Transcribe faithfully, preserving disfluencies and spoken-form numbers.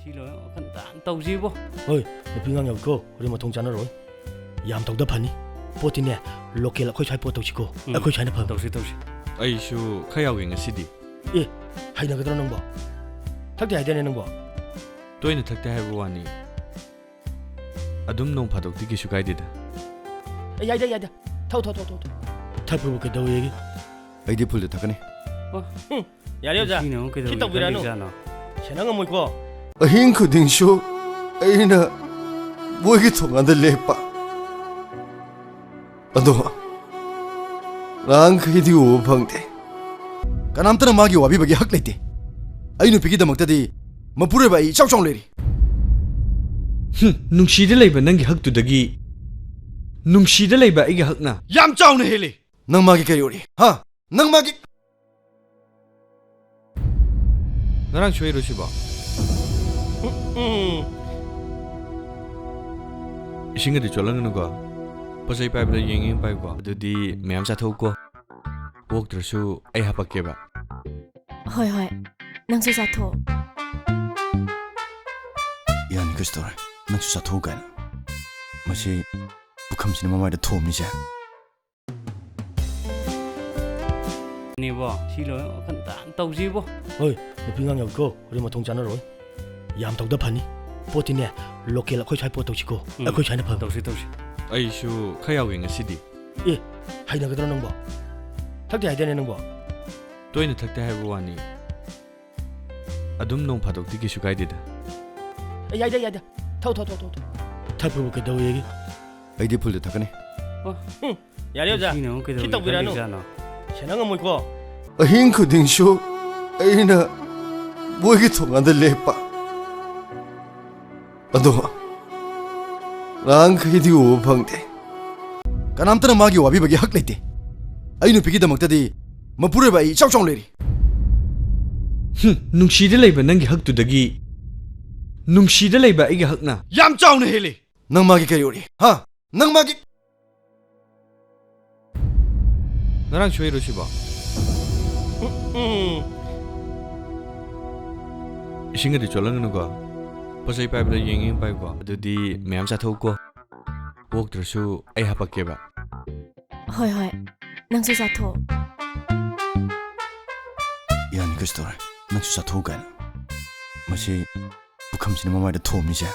ꯁꯤ ꯂꯣꯏꯔ ꯋꯥꯈꯜ ꯇꯥꯅ ꯇꯧꯁꯤꯕꯣ꯫ ꯍꯣꯏ, ꯅꯨꯄꯤ ꯑꯉꯥꯡ ꯌꯥꯎꯏꯀꯣ, ꯍꯣꯔꯦꯟ ꯃꯊꯣꯡ ꯆꯥꯅꯔꯣꯏ꯫ ꯌꯥꯝ ꯇꯧꯗ ꯐꯅꯤ꯫ ꯄꯣꯠꯇꯤꯅꯦ, ꯂꯣꯀꯦꯜ ꯑꯩꯈꯣꯏ ꯁ꯭ꯋꯥꯏ ꯄꯣꯠ ꯇꯧꯁꯤꯀꯣ꯫ ꯎꯝ꯫ ꯑꯩꯈꯣꯏ ꯁ꯭ꯋꯥꯏꯅ ꯐꯕꯅꯤ꯫ ꯇꯧꯁꯤ, ꯇꯧꯁꯤ꯫ ꯑꯩꯁꯨ ꯈꯔ ꯌꯥꯎꯒꯦ ꯉꯁꯤꯗꯤ꯫ ꯑꯦ, ꯍꯩꯅꯒꯗ꯭ꯔꯣ ꯅꯪꯕꯣ? ꯊꯛꯇꯦ ꯍꯥꯏꯗꯥꯏꯅꯦ ꯅꯪꯕꯣ? ꯇꯣꯏꯅ ꯊꯛꯇꯦ ꯍꯥꯏꯕ ꯋꯥꯅꯤ꯫ ꯑꯗꯨꯝ ꯅꯣꯡ ꯐꯥꯗꯣꯛꯇꯤ ꯀꯩꯁꯨ ꯀꯥꯏꯗꯦꯗ꯫ ꯑꯦ, ꯌꯥꯏꯗ, ꯌꯥꯏꯗ꯫ ꯊꯛꯑꯣ, ꯊꯛꯑꯣ, ꯊꯛꯑꯣ, ꯊꯛꯑꯣ꯫ ꯊꯛꯄꯕꯨ ꯀꯩꯗꯧꯋꯦꯒꯦ? ꯑꯩꯗꯤ ꯐꯨꯜꯗ ꯊꯛꯀꯅꯤ꯫ ꯍꯨꯝ, ꯌꯥꯔꯦ ꯑꯣꯖꯥ꯫ ꯁꯤꯅ ꯑꯃꯨꯛ ꯀꯩꯗꯧꯕꯩ ꯈꯤꯠ ꯇꯧꯕꯤꯔꯛꯑꯅꯨ꯫ ꯈꯜꯂꯤꯖꯥꯠꯅꯣ? ꯁꯦꯟꯅ ꯉꯝꯃꯣꯏꯀꯣ꯫ ꯑꯍꯤꯡ ꯈꯨꯗꯤꯡꯁꯨ ꯑꯩꯅ ꯃꯣꯏꯒꯤ ꯊꯣꯡꯒꯥꯟꯗ ꯂꯦꯞꯄ꯫ ꯑꯗꯣ ꯉꯔꯥꯡꯈꯩꯗꯤ ꯎꯕ ꯐꯪꯗꯦ꯫ ꯀꯅꯥꯝꯇꯅ ꯃꯥꯒꯤ ꯋꯥꯕꯤꯕꯒꯤ ꯍꯛ ꯂꯩꯇꯦ꯫ ꯑꯩ ꯅꯨꯄꯤꯒꯤꯗꯃꯛꯇꯗꯤ ꯃꯄꯨꯔꯣꯏꯕ ꯑꯩ ꯏꯆꯥꯎ ꯆꯥꯎꯅ ꯂꯩꯔꯤ꯫ ꯍꯨꯝ, ꯅꯨꯡꯁꯤꯗ ꯂꯩꯕ ꯅꯪꯒꯤ ꯍꯛꯇꯨꯗꯒꯤ ꯅꯨꯡꯁꯤꯗ ꯂꯩꯕ ꯑꯩꯒꯤ ꯍꯛꯅ ꯌꯥꯝ ꯆꯥꯎꯅ ꯍꯦꯜꯂꯤ꯫ ꯅꯪ ꯃꯥꯒꯤ ꯀꯔꯤ ꯑꯣꯏꯔꯤ? ꯍꯥ? ꯅꯪ ꯃꯥꯒꯤ ꯉꯔꯥꯡ ꯁꯣꯏꯔꯣ ꯁꯤꯕꯣ? ꯎꯝ, ꯎꯝ꯫ ꯏꯁꯤꯡꯒꯗꯤ ꯆꯣꯠꯂꯝꯒꯅꯨꯀꯣ꯫ ꯄꯣꯠ ꯆꯩ ꯄꯥꯏꯕꯗ ꯌꯦꯡ ꯌꯦꯡ ꯄꯥꯏꯌꯨꯀꯣ꯫ ꯑꯗꯨꯗꯤ ꯃꯌꯥꯝ ꯆꯥꯊꯣꯛꯎꯀꯣ꯫ ꯑꯣꯛꯇ꯭ꯔꯁꯨ ꯑꯩ ꯍꯥꯄꯛꯀꯦꯕ꯫ ꯍꯣꯏ, ꯍꯣꯏ꯫ ꯅꯪꯁꯨ ꯆꯥꯊꯣꯛꯑꯣ꯫ ꯌꯥꯅꯤ, ꯀꯩꯁꯨ ꯇꯧꯔꯣꯏ꯫ ꯅꯪꯁꯨ ꯆꯥꯊꯣꯛꯎ ꯀꯥꯏꯅ꯫ ꯃꯁꯤ ꯄꯨꯈꯝꯁꯤꯅ ꯃꯃꯥꯏꯗ ꯊꯣꯝꯃꯤꯁꯦ꯫ ꯅꯦꯕꯣ, ꯁꯤ ꯂꯣꯏꯔ ꯋꯥꯈꯜ ꯇꯥꯅ ꯇꯧꯁꯤꯕꯣ꯫ ꯍꯣꯏ, ꯅꯨꯄꯤ ꯑꯉꯥꯡ ꯌꯥꯎꯏꯀꯣ, ꯍꯣꯔꯦꯟ ꯃꯊꯣꯡ ꯆꯥꯅꯔꯣꯏ꯫ ꯌꯥꯝ ꯇꯧꯗ ꯐꯅꯤ꯫ ꯄꯣꯠꯇꯤꯅꯦ, ꯂꯣꯀꯦꯜ ꯑꯩꯈꯣꯏ ꯁ꯭ꯋꯥꯏ ꯄꯣꯠ ꯇꯧꯁꯤꯀꯣ꯫ ꯎꯝ꯫ ꯑꯩꯈꯣꯏ ꯁ꯭ꯋꯥꯏꯅ ꯐꯕꯅꯤ꯫ ꯇꯧꯁꯤ, ꯇꯧꯁꯤ꯫ ꯑꯩꯁꯨ ꯈꯔ ꯌꯥꯎꯒꯦ ꯉꯁꯤꯗꯤ꯫ ꯑꯦ, ꯍꯩꯅꯒꯗ꯭ꯔꯣ ꯅꯪꯕꯣ? ꯊꯛꯇꯦ ꯍꯥꯏꯗꯥꯏꯅꯦ ꯅꯪꯕꯣ? ꯇꯣꯏꯅ ꯊꯛꯇꯦ ꯍꯥꯏꯕ ꯋꯥꯅꯤ꯫ ꯑꯗꯨꯝ ꯅꯣꯡ ꯐꯥꯗꯣꯛꯇꯤ ꯀꯩꯁꯨ ꯀꯥꯏꯗꯦꯗ꯫ ꯑꯦ, ꯌꯥꯏꯗ, ꯌꯥꯏꯗ꯫ ꯊꯛꯑꯣ, ꯊꯛꯑꯣ, ꯊꯛꯑꯣ, ꯊꯛꯑꯣ꯫ ꯊꯛꯄꯕꯨ ꯀꯩꯗꯧꯋꯦꯒꯦ? ꯑꯩꯗꯤ ꯐꯨꯜꯗ ꯊꯛꯀꯅꯤ꯫ ꯑꯣ꯫ ꯎꯝ, ꯌꯥꯔꯦ ꯑꯣꯖꯥ꯫ ꯁꯤꯅ ꯑꯃꯨꯛ ꯀꯩꯗꯧꯕꯩ ꯈꯤꯠ ꯇꯧꯕꯤꯔꯛꯑꯅꯨ꯫ ꯈꯜꯂꯤꯖꯥꯠꯅꯣ? ꯁꯦꯟꯅ ꯉꯝꯃꯣꯏꯀꯣ꯫ ꯑꯍꯤꯡ ꯈꯨꯗꯤꯡꯁꯨ ꯑꯩꯅ ꯃꯣꯏꯒꯤ ꯊꯣꯡꯒꯥꯟꯗ ꯂꯦꯞꯄ꯫ ꯑꯗꯣ ꯉꯔꯥꯡꯈꯩꯗꯤ ꯎꯕ ꯐꯪꯗꯦ꯫ ꯀꯅꯥꯝꯇꯅ ꯃꯥꯒꯤ ꯋꯥꯕꯤꯕꯒꯤ ꯍꯛ ꯂꯩꯇꯦ꯫ ꯑꯩ ꯅꯨꯄꯤꯒꯤꯗꯃꯛꯇꯗꯤ ꯃꯄꯨꯔꯣꯏꯕ ꯑꯩ ꯏꯆꯥꯎ ꯆꯥꯎꯅ ꯂꯩꯔꯤ꯫ ꯍꯨꯝ, ꯅꯨꯡꯁꯤꯗ ꯂꯩꯕ ꯅꯪꯒꯤ ꯍꯛꯇꯨꯗꯒꯤ ꯅꯨꯡꯁꯤꯗ ꯂꯩꯕ ꯑꯩꯒꯤ ꯍꯛꯅ ꯌꯥꯝ ꯆꯥꯎꯅ ꯍꯦꯜꯂꯤ꯫ ꯅꯪ ꯃꯥꯒꯤ ꯀꯔꯤ ꯑꯣꯏꯔꯤ? ꯍꯥ? ꯅꯪ ꯃꯥꯒꯤ ꯉꯔꯥꯡ ꯁꯣꯏꯔꯣ ꯁꯤꯕꯣ? ꯎꯝ, ꯎꯝ꯫ ꯏꯁꯤꯡꯒꯗꯤ ꯆꯣꯠꯍꯟꯒꯅꯨꯀꯣ꯫ ꯄꯣꯠ ꯆꯩ ꯄꯥꯏꯕꯗ ꯌꯦꯡ ꯌꯦꯡ ꯄꯥꯏꯌꯨꯀꯣ꯫ ꯑꯗꯨꯗꯤ ꯃꯌꯥꯝ ꯆꯥꯊꯣꯛꯎꯀꯣ꯫ ꯑꯣꯛꯇ꯭ꯔꯁꯨ ꯑꯩ ꯍꯥꯄꯛꯀꯦꯕ꯫ ꯍꯣꯏ, ꯍꯣꯏ꯫ ꯅꯪꯁꯨ ꯆꯥꯊꯣꯛꯑꯣ꯫ ꯌꯥꯅꯤ, ꯀꯩꯁꯨ ꯇꯧꯔꯣꯏ꯫ ꯅꯪꯁꯨ ꯆꯥꯊꯣꯛꯎ ꯀꯥꯏꯅ꯫ ꯃꯁꯤ ꯄꯨꯈꯝꯁꯤꯅ ꯃꯃꯥꯏꯗ ꯊꯣꯝꯃꯤꯁꯦ꯫